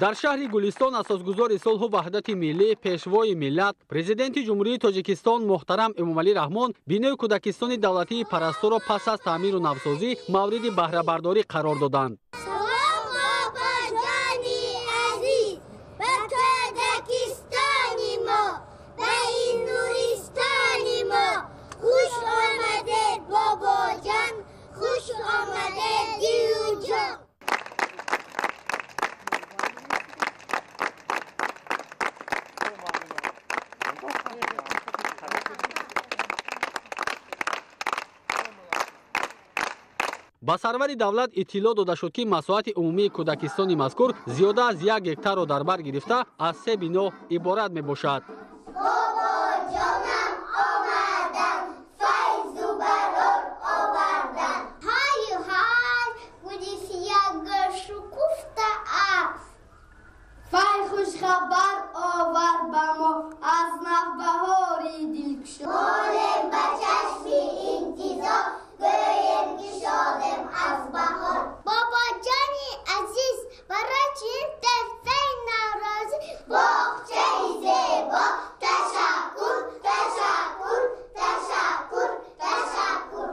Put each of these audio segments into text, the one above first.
Дар шаҳри Гулистон асосгузори сулҳу ваҳдати миллӣ, пешвои миллат, президенти Ҷумҳурии Тоҷикистон муҳтарам Эмомалӣ Раҳмон бинои кӯдакистони давлатии Парастуро пас аз таъмиру навсозӣ мавриди баҳрабардорӣ қарор доданд. Салом, бобоҷони азиз, ба Тоҷикистони мо, ба ин нуристони мо. Хуш омадед, бобоҷон, хуш омадед, дилҷон. Ба сарвари давлат иттилоъ дода шуд, ки масоҳати умумии кӯдакистони мазкур зиёда аз 1 гектарро дар бар гирифта, аз 3 бино иборат мебошад. Бобоҷонам омадам, файзу барор овардам. Ҳаю ҳай, гули сиёҳ шукуфта аст. Вай хушхабар овард ба мо аз навбаҳори дилкушо. Молем ба чашми интизор, гӯем ки шодем аз баҳор. Бобоҷони азиз, барои чунин тӯҳфаи наврӯзӣ боғчаи зебо ташаккур, ташаккур, ташаккур, ташаккур.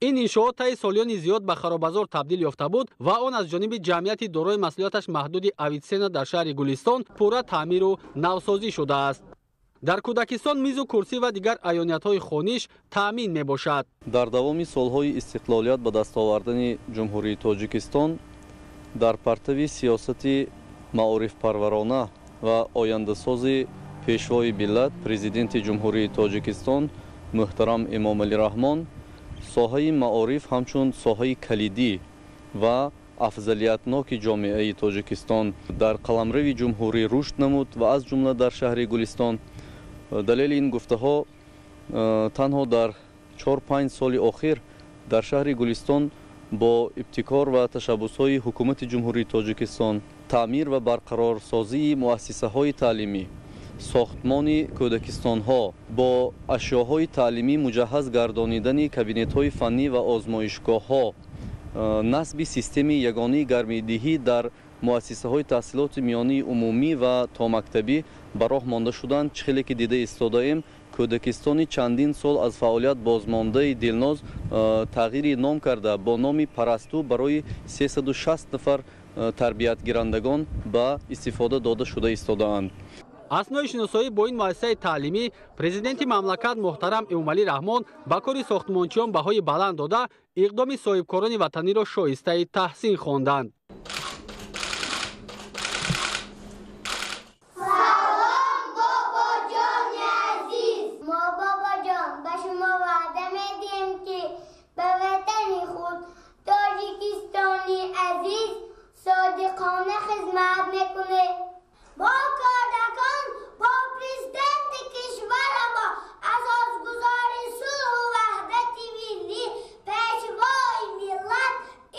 Ин иншоот таи солиёни зиёд ба харобазор табдил ёфта буд ва он аз ҷониби ҷамъияти дорои масъулияташ маҳдуди Авитсена дар шаҳри Гулистон пурра таъмиру навсозӣ шудааст. Дар кӯдакистон мизу курсӣ ва дигар аёниятҳои хониш таъмин мебошад. Дар давоми солҳои истиқлолият ба даст овардани Ҷумҳурии Тоҷикистон дар партави сиёсати маорифпарварона ва ояндасози пешвои миллат, президенти Ҷумҳурии Тоҷикистон муҳтарам Эмомалӣ Раҳмон, соҳаи маориф ҳамчун соҳаи калидӣ ва афзалиятноки ҷомеаи Тоҷикистон дар қаламрави ҷумҳурӣ рушд намуд ва аз ҷумла дар шаҳри Гулистон. Далели ин гуфтаҳо танҳо дар 4-5 соли охир дар шаҳри Гулистон бо ибтикор ва ташаббусҳои ҳукумати Ҷумҳурии Тоҷикистон таъмир ва барқарорсозии муассисаҳои таълимӣ, сохтмони кӯдакистонҳо, бо ашёҳои таълимӣ муҷаҳҳаз гардонидани кабинетҳои фаннӣ ва озмоишгоҳҳо, насби системаи ягонии гармидиҳӣ дар муассисаҳои таҳсилоти миёнии умумӣ ва томактабӣ ба роҳ монда шуданд. Чӣ хеле ки дида истодаем, кӯдакистони чандин сол аз фаъолият бозмондаи Дилноз тағйири ном карда бо номи Парасту барои 360 нафар тарбиятгирандагон ба истифода дода шуда истодаанд. Аснои шиносоӣ бо ин муассисаи таълимӣ президенти мамлакат муҳтарам Эмомалӣ Раҳмон ба кори сохтмончиён баҳои баланд дода, иқдоми соҳибкорони ватаниро шоистаи таҳсин хонданд. Салом, бобоҷони азиз! Мо, бобоҷон, ба шумо ваъда медиҳем, ки ба ватани худ Тоҷикистони азиз содиқона хизмат мекунем. Мо кӯдакон бо президенти кишварамон, асосгузори сулҳу ваҳдати миллӣ, пешвои миллат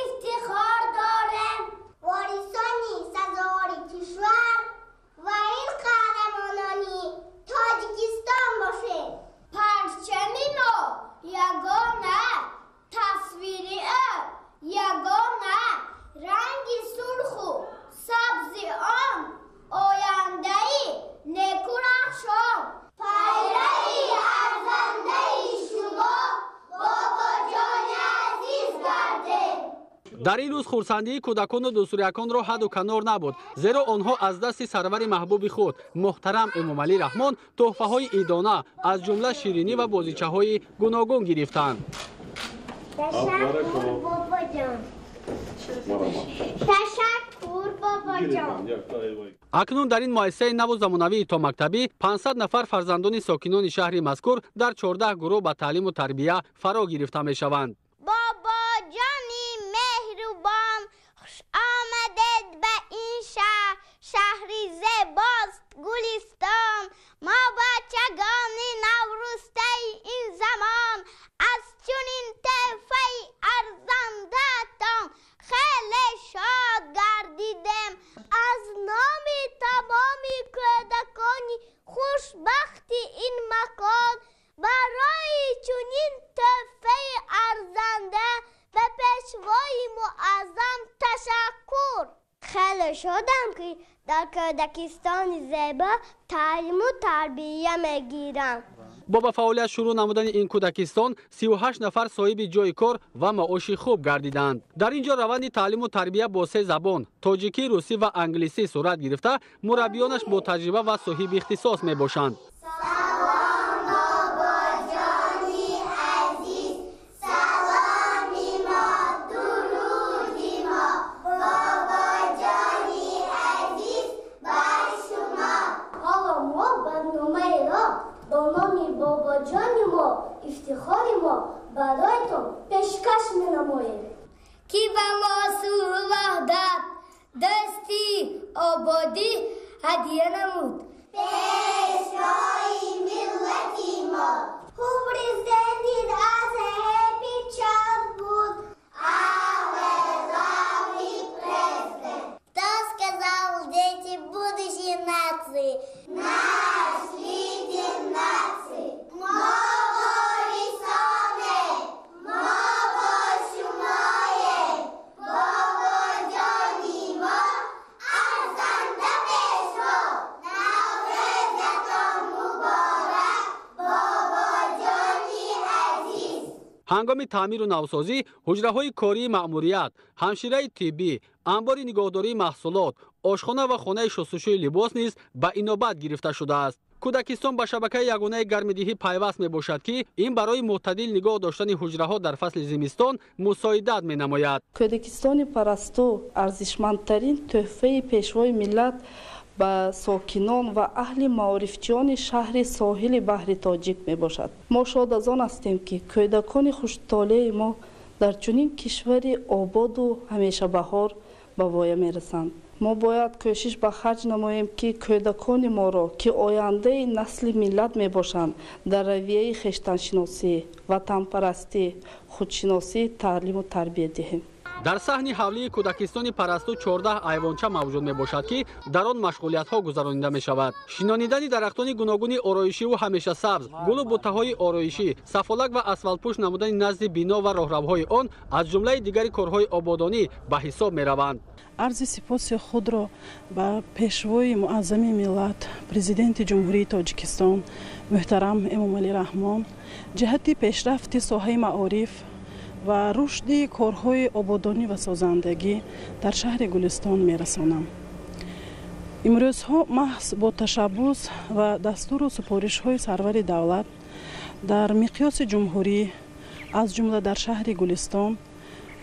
ифтихор дорем. Ворисони сазовори кишвар ва ин қаҳрамонони Тоҷикистон бошем. Парчами мо ягона, тасвири ӯ ягона, ранги сурху сабзи он ояндаи некурахшон. Пайраи арзандаи шумо, бобоҷони азиз гардем. Дар ин рӯз хурсандии кӯдакону дӯстуряконро ҳадду канор набуд, зеро онҳо аз дасти сарвари маҳбуби худ муҳтарам Эмомалӣ Раҳмон тӯҳфаҳои идона, аз ҷумла ширинӣ ва бозичаҳои гуногун гирифтанд. Ташаккур, бобоҷон. Ташаккур, бобоҷон. Акнун дар ин муассисаи наву замонавии томактабӣ 500 нафар фарзандони сокинони шаҳри мазкур дар 14 гурӯҳ ба таълиму тарбия фаро гирифта мешаванд. Бобоҷони меҳрубон, хуш омадед ба ин шаҳр, шаҳри зебост Гулистон. Мо бачагони наврӯстаи ин замон аз чунин тӯҳфаи арзандаатон хеле шод гардидем. Аз номи тамоми кӯдакони хушбахти ин макон барои чунин тӯҳфаи арзанда ба пешвои муаззам ташаккур. Шодам, ки дар кӯдакистони зебо таълиму тарбия мегирам. Бо ба фаъолият шурӯъ намудани ин кӯдакистон 38 нафар соҳиби ҷойи кор ва маоши хуб гардиданд. Дар ин ҷо раванди таълиму тарбия бо се забон тоҷикӣ, русӣ ва англисӣ сурат гирифта, мураббиёнаш бо таҷриба ва соҳиби ихтисос мебошанд. Ифтихори мо бароятон пешкаш менамоем, ки ба мо сулҳу ваҳдат, дӯстӣ, ободӣ ҳадия намуд. Пешвои миллати мо. Who presented us a happy childhood? Our lovely president. Кто сказал, дети будущей нации? Наш лидер нации. Ҳангоми таъмиру навсозӣ ҳуҷраҳои кории маъмурият, ҳамшираи тиббӣ, анбори нигоҳдории маҳсулот, ошхона ва хонаи шустушӯи либос низ ба инобат гирифта шудааст. Кӯдакистон ба шабакаи ягонаи гармидиҳӣ пайваст мебошад, ки ин барои мӯътадил нигоҳ доштани ҳуҷраҳо дар фасли зимистон мусоидат менамояд. Кӯдакистони Парасту арзишмандтарин тӯҳфаи пешвои миллат ба сокинон ва аҳли маорифчиёни шаҳри соҳили баҳри Тоҷик мебошад. Мо шод аз он ҳастем, ки кӯдакони хуштолеи мо дар чунин кишвари ободу ҳамешабаҳор ба воя мерасанд. Мо бояд кӯшиш ба харҷ намоем, ки кӯдакони моро, ки ояндаи насли миллат мебошанд, дар равияи хештаншиносӣ, ватанпарастӣ, худшиносӣ таълиму тарбия диҳем. Дар саҳни ҳавлии кӯдакистони Парасту 14 айвонча мавҷуд мебошад, ки дар он машғулиятҳо гузаронида мешавад. Шинонидани дарахтони гуногуни ороишиву ҳамешасабз, гулу буттаҳои ороишӣ, сафолак ва асфалтпӯш намудани назди бино ва роҳравҳои он аз ҷумлаи дигари корҳои ободонӣ ба ҳисоб мераванд. Арзи сипоси худро ба пешвои муаззами миллат, президенти Ҷумҳурии Тоҷикистон муҳтарам Эмомалӣ Раҳмон ҷиҳати пешрафти соҳаи маориф ва рушди корҳои ободонӣ ва созандагӣ дар шаҳри Гулистон мерасонам. Имрӯзҳо маҳз бо ташаббус ва дастуру супоришҳои сарвари давлат дар миқёси ҷумҳурӣ, аз ҷумла дар шаҳри Гулистон,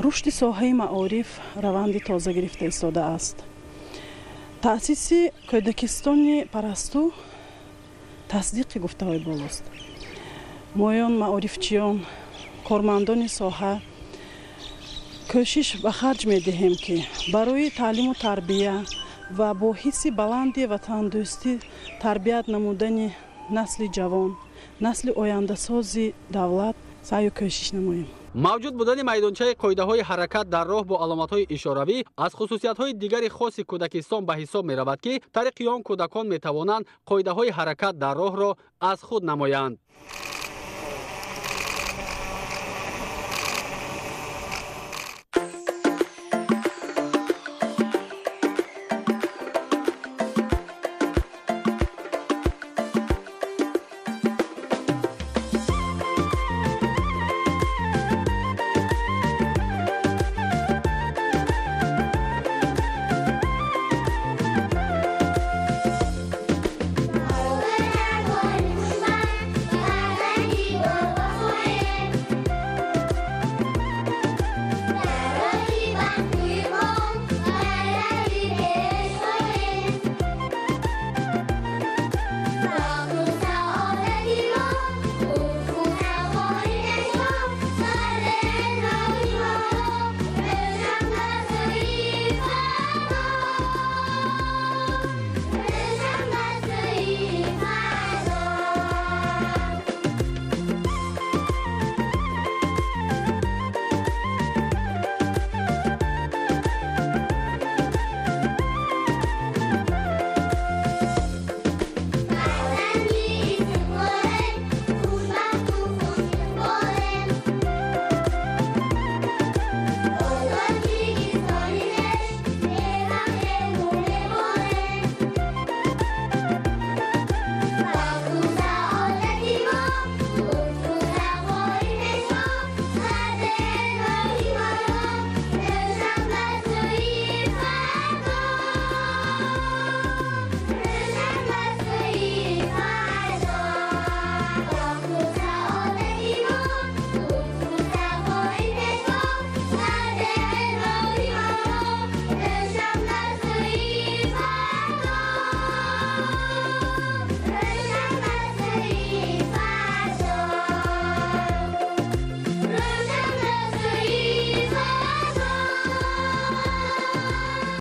рушди соҳаи маориф раванди тоза гирифта истодааст. Таъсиси кӯдакистони Парасту тасдиқи гуфтаҳои болост. Моён маорифчиён, кормандони соҳа кӯшиш ба харҷ медиҳем, ки барои таълиму тарбия ва бо ҳисси баланди ватандӯстӣ тарбият намудани насли ҷавон, насли ояндасози давлат саъю кӯшиш намоем. Мавҷуд будани майдончаи қоидаҳои ҳаракат дар роҳ бо аломатҳои ишоравӣ аз хусусиятҳои дигари хоси кӯдакистон ба ҳисоб меравад, ки тариқи он кӯдакон метавонанд қоидаҳои ҳаракат дар роҳро аз худ намоянд.